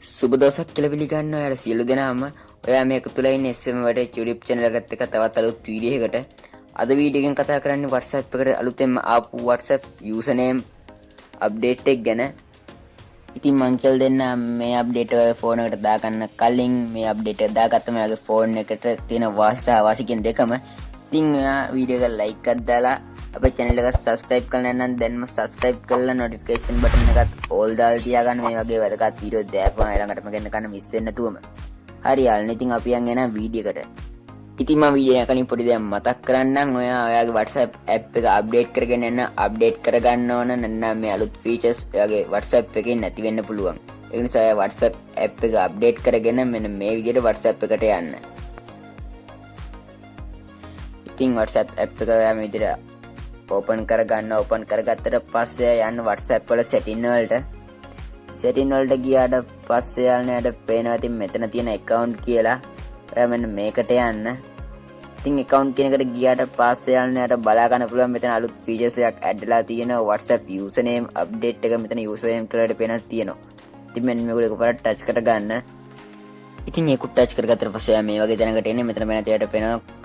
සුබ දවසක් කියලා පිළිගන්නවා ඔයාලා සියලු දෙනාම. ඔයා මේ එකතු වෙලා ඉන්නේ SM වැඩ YouTube channel එකත් එක්ක තවත් අලුත් වීඩියෝ එකකට. අද වීඩියෝ එකෙන් කතා කරන්නේ WhatsApp එකට අලුතෙන්ම ආපු WhatsApp username update එක ගැන. ඉතින් මං කියලා දෙන්න මේ අප්ඩේට් එක ෆෝන් එකට දාගන්න කලින් මේ අප්ඩේට් එක දාගත්තම ඔයාගේ ෆෝන් එකට තියෙන වාසි සහ අවාසි කියන දෙකම. ඉතින් ඔයා වීඩියෝ එක ලයික් එකක් දාලා අපේ channel එක subscribe කරලා නැත්නම් දැන්ම subscribe කරලා notification button එකත් all දාලා තියාගන්න, මේ වගේ වැදගත් වීඩියෝ දැපම ළඟටම ගෙන්න ගන්න මිස් වෙන්නේ නැතුවම. හරි යාළුවනේ, ඉතින් අපි යන් එන වීඩියෝ එකට. ඉතින් මම වීඩියෝ එක කලින් පොඩි දෙයක් මතක් කරන්නම්. ඔයා ඔයාගේ WhatsApp app එක අප්ඩේට් කරගෙන යන්න අප්ඩේට් කරගන්න ඕන. නැත්නම් මේ අලුත් ෆීචර්ස් ඔයාගේ WhatsApp එකේ නැති වෙන්න පුළුවන්. ඒ නිසා ඔයා WhatsApp app එක අප්ඩේට් කරගෙන මෙන්න මේ විදිහට WhatsApp එකට යන්න. ඉතින් WhatsApp app එක ඔයා මේ විදිහට ඕපන් කරගන්න. ඕපන් කරගත්තට පස්සේ යන්න WhatsApp වල සෙටින් වලට. සෙටින් වලට ගියාට පස්සේ යන්න යට පේනවා ඉතින් මෙතන තියෙන account කියලා. ඔයා මෙන්න මේකට යන්න. ඉතින් account කියන එකට ගියාට පස්සේ යන්න යට බලා ගන්න පුළුවන් මෙතන අලුත් ෆීචර්ස් එකක් ඇඩ් වෙලා තියෙනවා, WhatsApp username update එක. මෙතන username කියලා පේනවා තියෙනවා. ඉතින් මෙන්න මේක එකපාරට ටච් කරගන්න. ඉතින් ඒක ටච් කරගත්තට පස්සේ මේ වගේ තැනකට එන්නේ. මෙතන පේන තියට පේනවා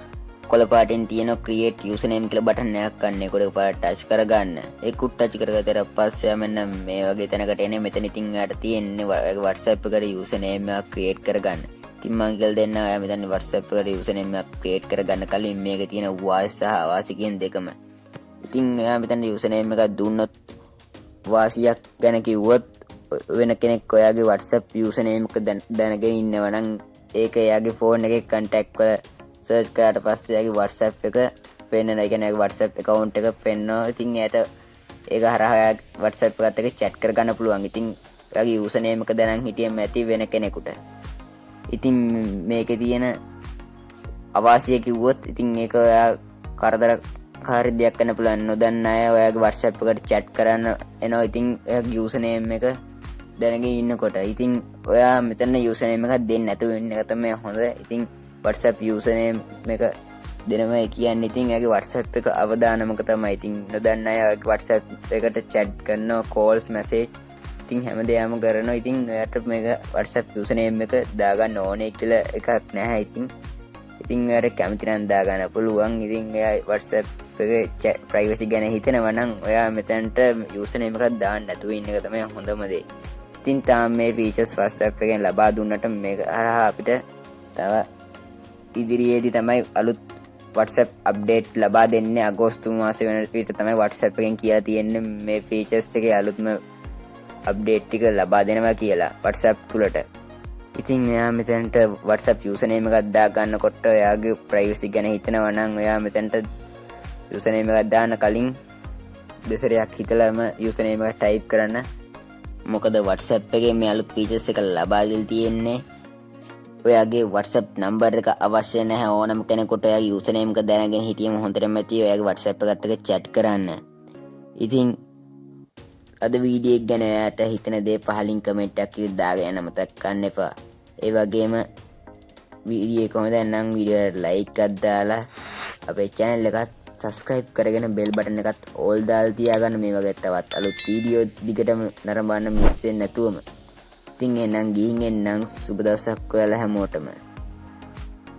කොළ පාටින් තියෙන create username කියලා බටන් එකක් ගන්න. ඒක එකපාරට ටච් කරගන්න. ඒක ටච් කරගත්තට පස්සේ මෙන්න මේ වගේ තැනකට එන්නේ. මෙතන ඉතින් ඔයාලට තියෙන්නේ ඔයාගේ WhatsApp එකට username එකක් create කරගන්න. ඉතින් මං කියලා දෙන්න ඔයා මෙතන WhatsApp එකට username එකක් create කරගන්න කලින් මේකේ තියෙන වාසි සහ අවාසි කියන දෙකම. ඉතින් ඔයා මෙතන username එකක් දුන්නොත් වාසියක් ගැන කිව්වොත්, වෙන කෙනෙක් ඔයාගේ WhatsApp username එක දැනගෙන ඉන්නවා නම් ඒක එයාගේ ෆෝන් එකේ කන්ටැක්ට් වල සර්ච් කරාට පස්සේ එයාගේ WhatsApp එක පෙන්නනවා. ඒ කියන්නේ එයාගේ WhatsApp account එක පෙන්නනවා. ඉතින් එයාට ඒක හරහා ඔයාගේ WhatsApp එකත් එක්ක chat කරගන්න පුළුවන්. ඉතින් ඔයාගේ username එක දැනන් හිටියම ඇති වෙන කෙනෙකුට. ඉතින් මේකේ තියෙන අවාසිය කිව්වොත්, ඉතින් ඒක ඔයා කරදරකාරී දෙයක් වෙන්න පුළුවන්. නොදන්න අය ඔයාගේ WhatsApp එකට chat කරන්න එනවා. ඉතින් ඔයාගේ username එක දැනගෙන ඉන්නකොට ඉතින් ඔයා මෙතන username එකක් දෙන්නේ නැතුව ඉන්න එක තමයි හොඳ. ඉතින් WhatsApp username එක දෙනවා කියන්නේ ඉතින් එයාගේ WhatsApp එක අවදානමක තමයි. ඉතින් නොදන්න අය ඔයාගේ WhatsApp එකට chat කරනවා, calls, message, ඉතින් හැම දෙයක්ම කරනවා. ඉතින් ඔයාට මේක WhatsApp username එක දාගන්න ඕනේ කියලා එකක් නැහැ. ඉතින් ඉතින් ඔයාට කැමති නම් දාගන්න පුළුවන්. ඉතින් ඔයා WhatsApp එකේ ප්‍රයිවසි ගැන හිතනවා නම් ඔයා මෙතනට username එකක් දාන්න නැතුව ඉන්න එක තමයි හොඳම දේ. ඉතින් තාම මේ ෆීචර්ස් WhatsApp එකෙන් ලබා දුන්නට මේක හරහා අපිට තව ඉදිරියේදී තමයි අලුත් WhatsApp update ලබා දෙන්නේ. අගෝස්තු මාසෙ වෙන විට තමයි WhatsApp එකෙන් කියලා තියෙන්නේ මේ ෆීචර්ස් එකේ අලුත්ම අප්ඩේට් ටික ලබා දෙනවා කියලා WhatsApp තුලට. ඉතින් ඔයා මෙතනට WhatsApp username එකක් දා ගන්නකොට ඔයාගේ ප්‍රයිවසි ගැන හිතනවා නම් ඔයා මෙතනට username එකක් දාන්න කලින් දෙසරයක් හිතලාම username එක ටයිප් කරන්න. මොකද WhatsApp එකේ මේ අලුත් ෆීචර්ස් එක ලබා දීලා තියෙන්නේ ඔයාගේ WhatsApp number එක අවශ්‍ය නැහැ. ඕනම කෙනෙකුට ඔයාගේ යූසර්නේම් එක දැනගෙන හිටියම හොඳටම ඇති ඔයාගේ WhatsApp එකත් එක්ක chat කරන්න. ඉතින් අද වීඩියෝ එක ගැන ඔයාට හිතෙන දේ පහලින් කමෙන්ට් එකක් දාගෙන යන්න මතක් කරන්න එපා. ඒ වගේම වීඩියෝ එක හොඳ නම් වීඩියෝ එකට ලයික් එකක් දාලා අපේ channel එකත් subscribe කරගෙන බෙල් බටන් එකත් ඕල් දාලා තියාගන්න, මේ වගේ තවත් අලුත් වීඩියෝ දිගටම නරඹන්න මිස් වෙන්නේ නැතුවම. ඉතින් එහෙනම් ගිහින් එන්නම්. සුබ දවසක් ඔයාලා හැමෝටම.